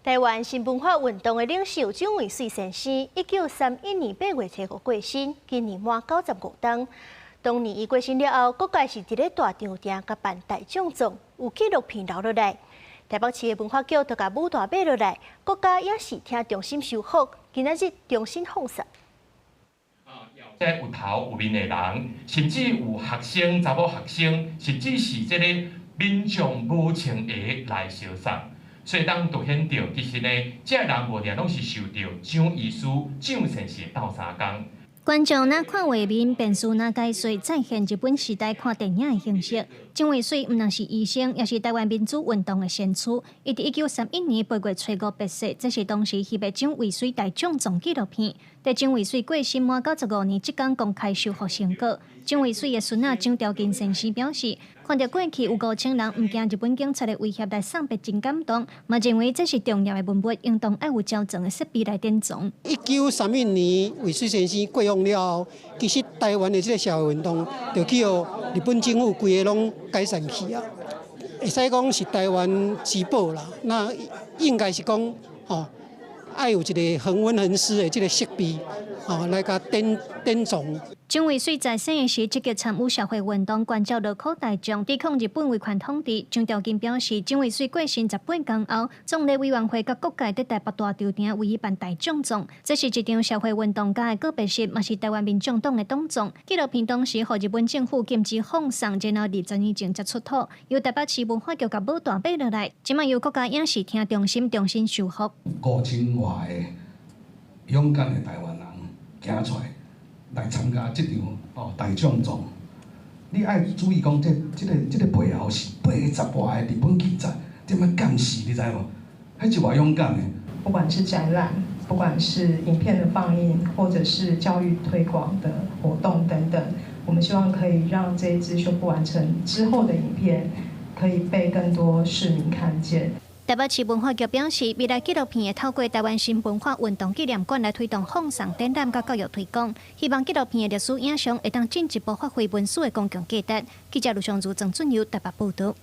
台灣新文化運動的領袖蔣渭水先生，1931年8月初五過身，今年滿95冬。當年伊過身了後，各界是佇咧大稻埕共辦大獎狀，有紀錄片留落來。台北市的文化局就共武大買落來，國家影視廳重新修復，今仔日重新放送。這有頭有面的人，甚至有學生、查某學生，甚至是這個民眾無穿鞋來相送。所以當凸顯著，其實呢，這个人無定攏是受著蔣醫師、蔣先生鬥相共。觀眾若看畫面，便是若解說再現日本時代看電影的形式。蔣渭水毋但是醫生，也是台灣民主運動的先驅。伊佇1931年8月初五病逝，這是當時翕的蔣渭水大獎狀紀錄片。佇蔣渭水過身滿95年，這工公開修復成果。蔣渭水的孫仔蔣朝金先生表示，看著過去有5000人毋驚日本警察的威脅來送別，真感動。嘛認為這是重要的文物，應當愛有周全的設備來典藏。1931年渭水先生過往了後，其實台灣的這个社會運動就去予日本政府規个攏解散去啊。會使講是台灣之寶啦，那應該是講吼，愛有一个恆溫恆濕的這个設備，吼來共典典藏。蔣渭水在生時積極參與社會運動，關照勞苦大眾，抵抗日本威權統治。蔣朝金表示，蔣渭水過身18工後，總理委員會佮各界佇台北大稻埕為伊辦大獎狀，這是一場社會運動家的告別式，嘛是台灣民眾黨的黨葬。紀錄片當時予日本政府禁止放送，然後20年前才出土，由台北市文化局共武大買落來，這擺由國家影視廳中心重新修復。5000外个勇敢的台灣人行出來來參加這場哦大獎狀，你愛注意講，這個背後是80外个日本警察踮咧監視，你知無？彼是偌勇敢的。不管是展覽，不管是影片的放映，或者是教育推廣的活動等等，我們希望可以讓這一支修復完成之後的影片，可以被更多市民看見。台北市文化局表示，未來紀錄片會透過台灣新文化運動紀念館來推動放送展覽佮教育推廣，希望紀錄片的歷史影像會當進一步發揮文史的公共價值。記者盧尚如、鄭俊友台北報導。